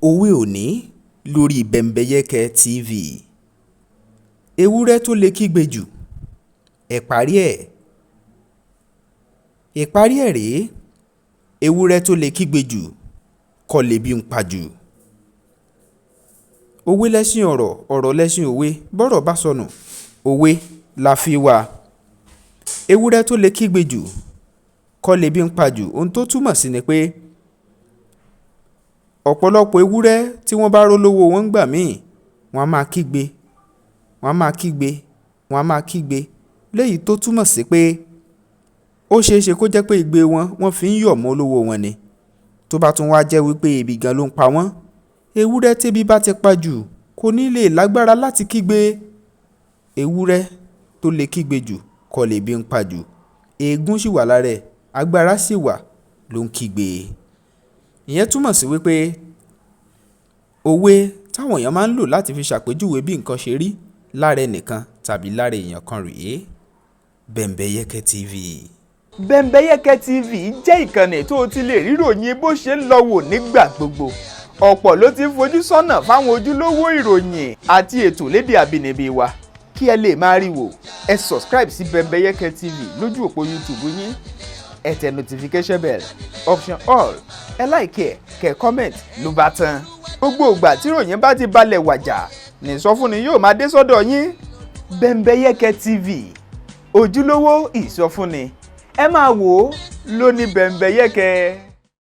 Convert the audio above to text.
Òwe òní lórí Bembeyeke TV. Ewúrẹ́ tó lè kígbe jù, ẹ parí ẹ̀. Ìparí ẹ̀ rèé, ewúrẹ́ tó lè kígbe jù kọ́ lebi ń pa jù. Òwe lẹ́ṣin ọ̀rọ̀, ọ̀rọ̀ lẹ́ṣin òwe, bọ́rọ̀ bá sọnù, òwe la fi wá. Ewúrẹ́ tó lè kígbe jù kọ́ lebi ń pa jù. Ohun tó túmọ̀ sí ni pé ọ̀pọ̀lọpọ̀ ewúrẹ́ tí wọ́n bá rólówó wọn gbà míì, wọ́n á máa kígbe, wọ́n á máa kígbe, wọ́n á máa kígbe. Léyìí tó túmọ̀ sí pé ó ṣeé ṣe kó jẹ́ pé igbe wọn wọ́n fi ń yọ̀ mọ́ olówó wọn ni. Tó bá tún wá jẹ́ wípé ebi gan ló ń pa wọ́n, ewúrẹ́ tébi bá ti pa jù kò ní lè lágbára láti kígbe. Ewúrẹ́ tó lè kígbe jù kọ́ lebi ń pa jù. Eegun sì wà lára ẹ̀, agbára sì wà ló ń kígbe. Ìyẹn túmọ̀ sí wípé òwe táwọn èèyàn máa ń lò láti fi ṣàpèjúwe bí nǹkan ṣe rí lára ẹnìkan tàbí lára èèyàn kan rèé. Bembeyeke TV. Bembeyeke TV jẹ́ ìkànnì tó o ti lè ríròyìn bó ṣe ń lọ wò nígbà gbogbo. Ọ̀pọ̀ ló ti ń fojú sọ́nà fáwọn ojúlówó ìròyìn àti ètò lédè àbínibí wa. Kí ẹ lè máa rí wò, ẹ subscribe sí Bembeyeke TV lójú òpó YouTube yín. Ẹ tẹ notification bell, option all, ẹ like ẹ, kẹ comment ló bá tán. Gbogbo ìgbà tí ìròyìn bá ti balẹ̀ wàjà ní ìsọfúnni yóò máa dé sọ́dọ̀ yín. Bembeyeke TV, ojúlówó ìsọfúnni, ẹ máa wò ó lóní Bembeyeke.